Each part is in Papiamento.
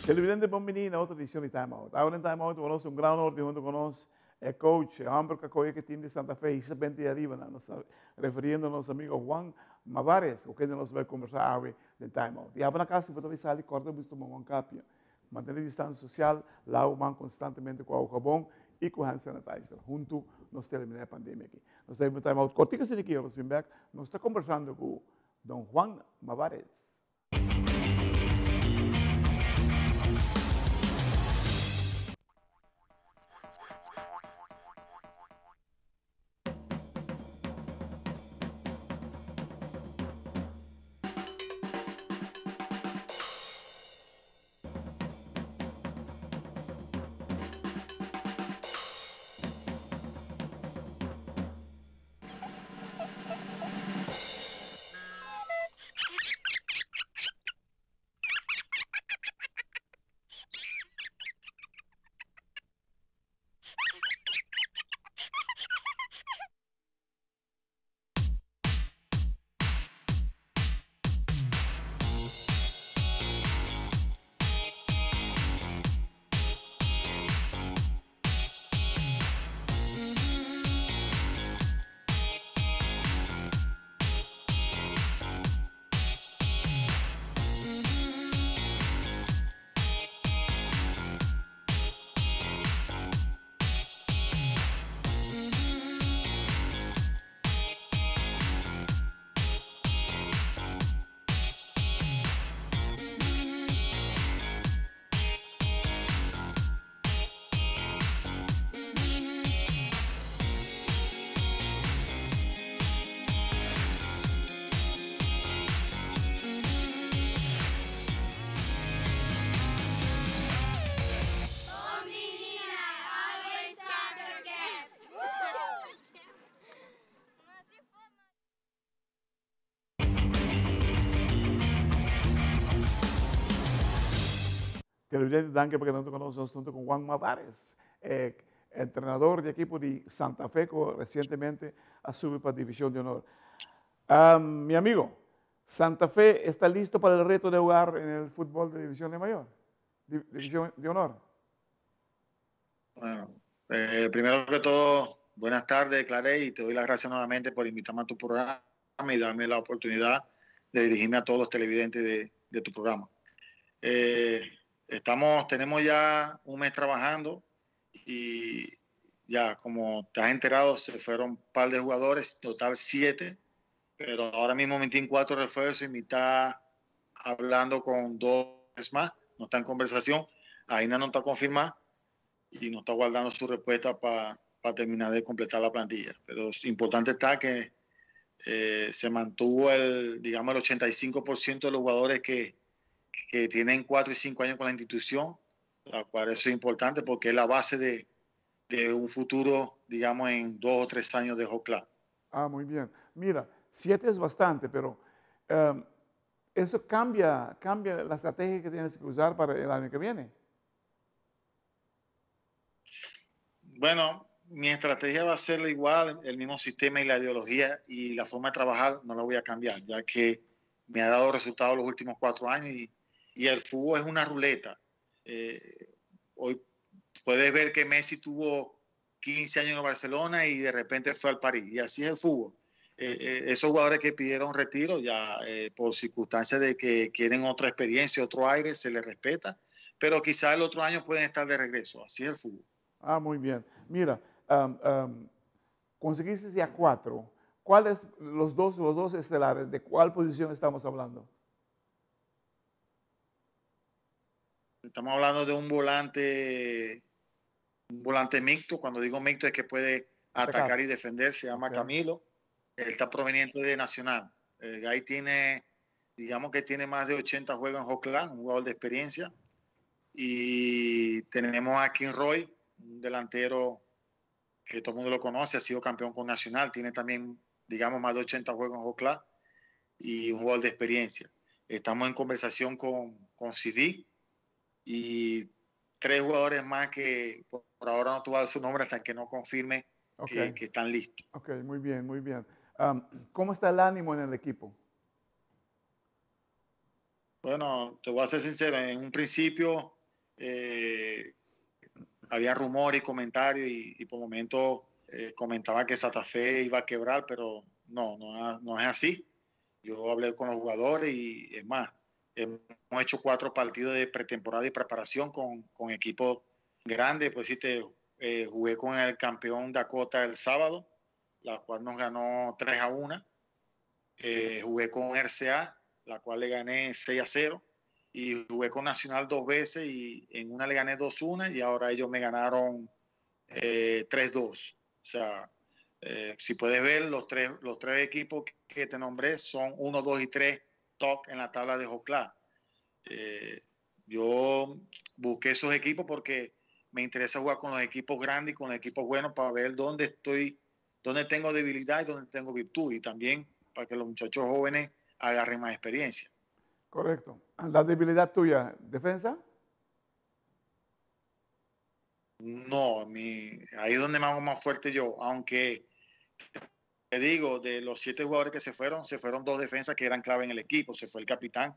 Televidente bon bini na otro edicion di Time Out. Awe den Time Out nos un gran honor di hunto con nos e coach, e homber cu a coge e team di Santa Fe hisa benti ariba nan. Nos ta referiendo nos amigo Juan Mavares cu kende nos bay conversa awe den Time Out. Y aba na cas si bo ta bay sali corda bo tuma un capia. Mantene distancia social, lava bo man constantemente cu awa habon y cu hand sanitizer. Hunto nos ta elimina e pandemia aki. Nos ta bay un Time Out cortico asina aki, ora nos bin bek nos ta conversando cu Don Juan Mavares. Televidente, danki pa keda hunto ku nos. Nos hunto ku Juan Mavares, e entrenador di ekipo di Santa Fe ku resientemente a subi pa Divishon di Honor. Mi amigo, Santa Fe esta listo para el reto de jugar en el futbol de División de Mayor, División de Honor? Bueno, eh, primero que todo, buenas tardes, Clarey, y te doy las gracias nuevamente por invitarme a tu programa y darme la oportunidad de dirigirme a todos los televidentes de, de tu programa. Eh, estamos, tenemos ya un mes trabajando y ya, como te has enterado, se fueron un par de jugadores, total siete, pero ahora mismo metí en cuatro refuerzos y mitad hablando con dos más, no está en conversación, ainda no está confirmada y no está guardando su respuesta para terminar de completar la plantilla. Pero importante está que eh, se mantuvo el, digamos, el 85% de los jugadores que, que tienen 4 y 5 años con la institución, la cual eso es importante porque es la base de, de un futuro, digamos, en dos o tres años de Hocla. Ah, muy bien. Mira, siete es bastante, pero um, eso cambia, cambia la estrategia que tienes que usar para el año que viene. Bueno, mi estrategia va a ser igual, el mismo sistema y la ideología y la forma de trabajar no la voy a cambiar, ya que me ha dado resultados los últimos cuatro años y, y el fútbol es una ruleta. Eh, hoy puedes ver que Messi tuvo 15 años en Barcelona y de repente fue al París. Y así es el fútbol. Eh, eh, esos jugadores que pidieron retiro ya eh, por circunstancias de que quieren otra experiencia, otro aire, se les respeta, pero quizá el otro año pueden estar de regreso. Así es el fútbol. Ah, muy bien. Mira, um, um, conseguiste ya cuatro. ¿Cuáles los dos estelares? ¿De cuál posición estamos hablando? Estamos hablando de un volante mixto. Cuando digo mixto es que puede atacar y defender. Se llama okay. Camilo. Él está proveniente de Nacional. El Guy tiene, digamos que tiene más de 80 juegos en Hoclan, un jugador de experiencia. Y tenemos a King Roy, un delantero que todo el mundo lo conoce, ha sido campeón con Nacional, tiene también, digamos, más de 80 juegos en Hoclan y un jugador de experiencia. Estamos en conversación con, con CD y tres jugadores más que por ahora no tuvo su nombre hasta que no confirme okay. que, que, están listos. Ok, muy bien, muy bien. ¿Cómo está el ánimo en el equipo? Bueno, te voy a ser sincero, en un principio había rumores y comentarios y por momentos comentaba que Santa Fe iba a quebrar, pero no, no, no es así. Yo hablé con los jugadores y es más, hemos hecho 4 partidos de pretemporada y preparación con equipos grandes. Pues sí, te jugué con el campeón Dakota el sábado, la cual nos ganó 3-1. Jugué con RCA, la cual le gané 6-0. Y jugué con Nacional 2 veces y en una le gané 2-1 y ahora ellos me ganaron 3-2. Si puedes ver, los tres equipos que te nombré son 1, 2 y 3 top en la tabla de Jocla. Yo busqué esos equipos porque me interesa jugar con los equipos grandes y con los equipos buenos para ver dónde estoy, dónde tengo debilidad y dónde tengo virtud, y también para que los muchachos jóvenes agarren más experiencia. Correcto. ¿La debilidad tuya, defensa? No, ahí es donde me hago más fuerte yo, aunque te digo, de los 7 jugadores que se fueron, se fueron 2 defensas que eran clave en el equipo, se fue el capitán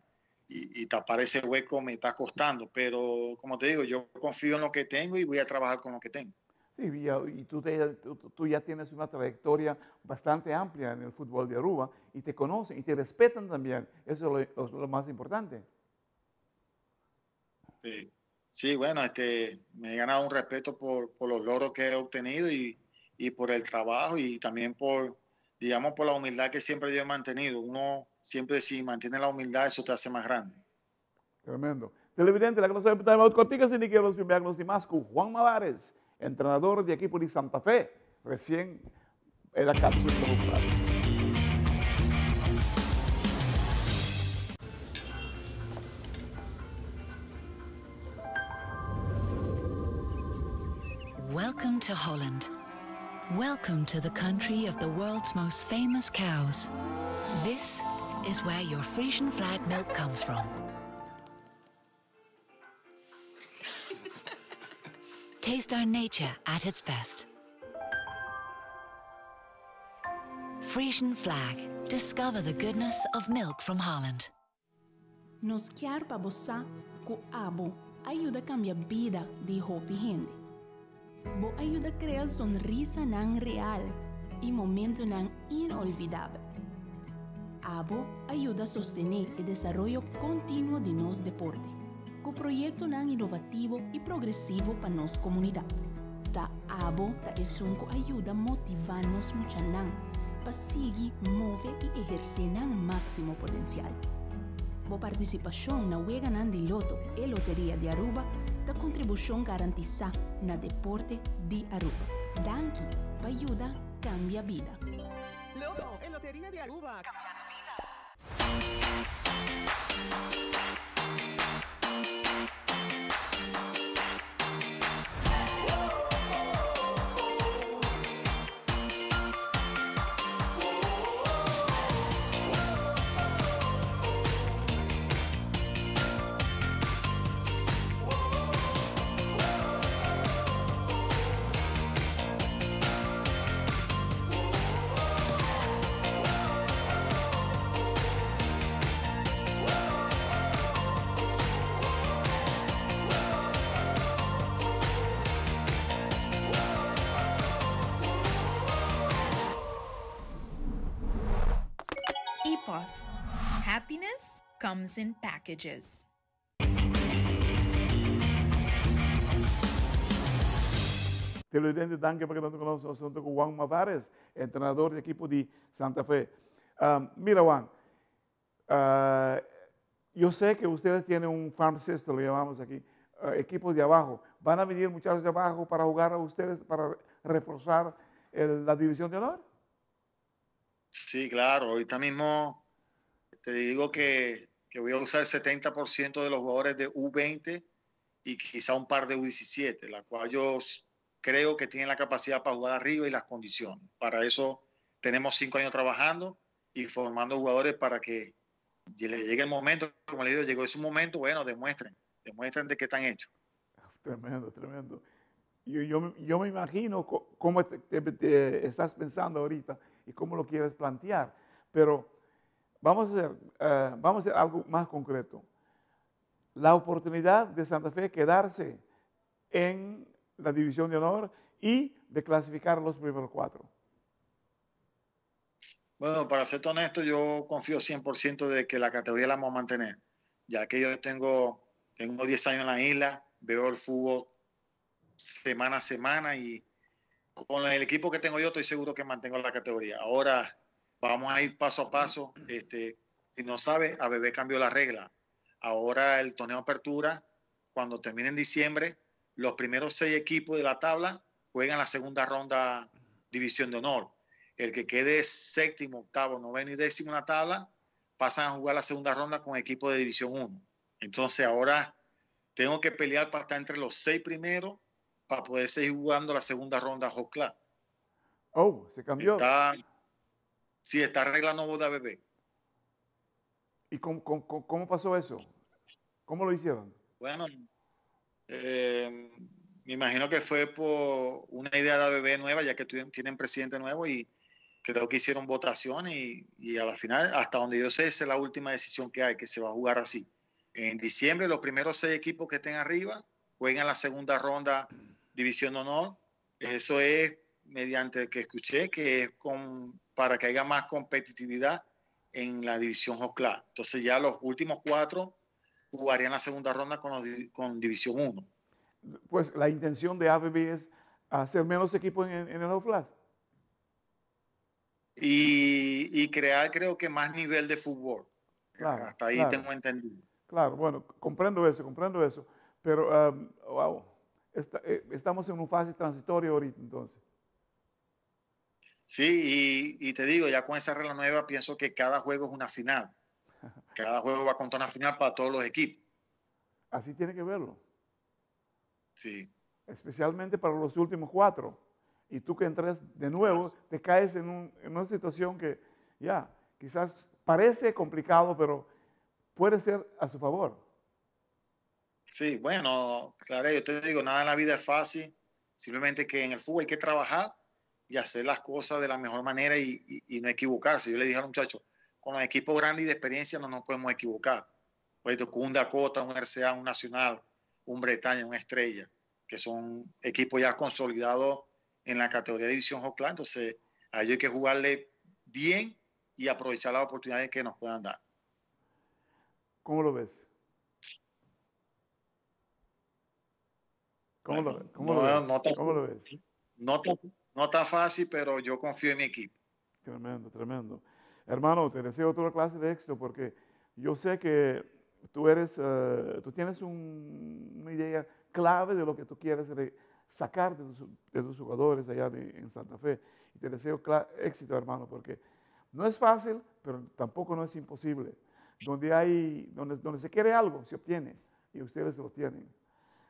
y tapar ese hueco me está costando, pero como te digo, yo confío en lo que tengo y voy a trabajar con lo que tengo. Sí, y tú ya tienes una trayectoria bastante amplia en el fútbol de Aruba y te conocen y te respetan también. Eso es lo más importante. Sí, sí, bueno, me he ganado un respeto por los logros que he obtenido y por el trabajo y también por la humildad que siempre yo he mantenido. Uno siempre, si mantiene la humildad, eso te hace más grande. Tremendo. Televidente, la clase de Time Out Cortica, sin que los primeros de Mascu, Juan Mavarez, entrenador de equipo de Santa Fe, recién en la cápsula de Welcome to Holland. Welcome to the country of the world's most famous cows. This is where your Frisian Flag milk comes from. Taste our nature at its best. Frisian Flag. Discover the goodness of milk from Holland. Nos kier pa bo sa cu abo a yuda cambia bida di hopi hende. Bo a yuda crea sonrisanan real y momentonan inolvidabel. Abo a yuda sostene e desaroyo continuo di nos deporte, cu proyectonan inovativo y progresivo pa nos comunidad. Ta abo ta esun cu a yuda motiva nos muchanan pa sigui move y eherce nan maximo potencial. Bo participacion na Weganan di Lotto e Loteria di Aruba ta contribucion garantisa na deporte di Aruba. Danki pa yuda cambia bida. Lotto e Loteria di Aruba. Cambiando bida. Post. Happiness comes in packages. Televidente, danki pa keda cu nos hunto cu Juan Mavarez, entrenador di ekipo di Santa Fe. Mira, Juan, yo sé que ustedes tienen un farm system, lo llamamos aquí, equipos de abajo. ¿Van a venir muchachos de abajo para jugar a ustedes, para reforzar la división de honor? Sí, claro. Ahorita mismo te digo que voy a usar el 70% de los jugadores de U20 y quizá un par de U17, la cual yo creo que tienen la capacidad para jugar arriba y las condiciones. Para eso tenemos 5 años trabajando y formando jugadores para que le llegue el momento, como le digo, llegó ese momento, bueno, demuestren de qué están hechos. Tremendo, tremendo. Yo me imagino cómo te estás pensando ahorita y cómo lo quieres plantear, pero vamos a hacer algo más concreto. La oportunidad de Santa Fe quedarse en la División de Honor y de clasificar a los primeros cuatro. Bueno, para ser honesto, yo confío 100% de que la categoría la vamos a mantener, ya que yo tengo 10 años en la isla, veo el fútbol semana a semana y con el equipo que tengo yo estoy seguro que mantengo la categoría. Ahora vamos a ir paso a paso. Si no sabe, ABB cambió la regla. Ahora el torneo Apertura, cuando termine en diciembre, los primeros 6 equipos de la tabla juegan la segunda ronda División de Honor. El que quede séptimo, octavo, noveno y décimo en la tabla, pasan a jugar la segunda ronda con equipo de División 1. Entonces ahora tengo que pelear para estar entre los 6 primeros para poder seguir jugando la segunda ronda Hot Club. Oh, se cambió. Sí, está arreglando de ABB. ¿Y cómo pasó eso? ¿Cómo lo hicieron? Bueno, me imagino que fue por una idea de ABB nueva, ya que tienen presidente nuevo y creo que hicieron votación y a la final, hasta donde yo sé, esa es la última decisión que hay, que se va a jugar así. En diciembre, los primeros 6 equipos que estén arriba juegan la segunda ronda División de Honor. Eso es mediante que escuché que es para que haya más competitividad en la División Hot Club. Entonces ya los últimos 4 jugarían la segunda ronda con División 1. Pues la intención de ABB es hacer menos equipos en el Hot Club. Y crear, creo que, más nivel de fútbol. Hasta ahí tengo entendido. Claro, bueno, comprendo eso, comprendo eso. Pero, wow, estamos en una fase transitoria ahorita, entonces. Sí, y te digo, ya con esa regla nueva pienso que cada juego es una final. Cada juego va a contar una final para todos los equipos. Así tiene que verlo. Sí. Especialmente para los últimos 4. Y tú que entras de nuevo, te caes en una situación que ya, quizás parece complicado, pero puede ser a su favor. Sí, bueno, claro, yo te digo, nada en la vida es fácil, simplemente que en el fútbol hay que trabajar y hacer las cosas de la mejor manera y no equivocarse. Yo le dije al muchacho, con los equipos grandes y de experiencia no nos podemos equivocar. Pues, con un Dakota, un RCA, un Nacional, un Bretaña, una Estrella, que son equipos ya consolidados en la categoría de División Hot Club. Entonces, a ellos hay que jugarle bien y aprovechar las oportunidades que nos puedan dar. ¿Cómo lo ves? ¿Cómo Bueno, lo no, ves? no está ¿Cómo lo ves? No está fácil, pero yo confío en mi equipo. Tremendo, tremendo. Hermano, te deseo toda clase de éxito porque yo sé que tú tienes una idea clave de lo que tú quieres sacar de tus jugadores allá en Santa Fe. Y te deseo éxito, hermano, porque no es fácil, pero tampoco no es imposible. Donde se quiere algo, se obtiene, y ustedes lo tienen.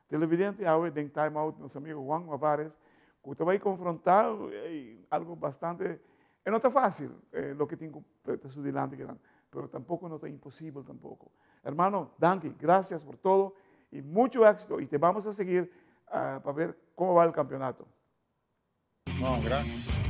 Televidente, ahora en Time Out, nuestro amigo Juan Mavarez, que usted va a confrontar algo bastante, no está fácil lo que tengo de su delante, pero tampoco no está imposible tampoco. Hermano, Danki, gracias por todo y mucho éxito, y te vamos a seguir para ver cómo va el campeonato. No, gracias.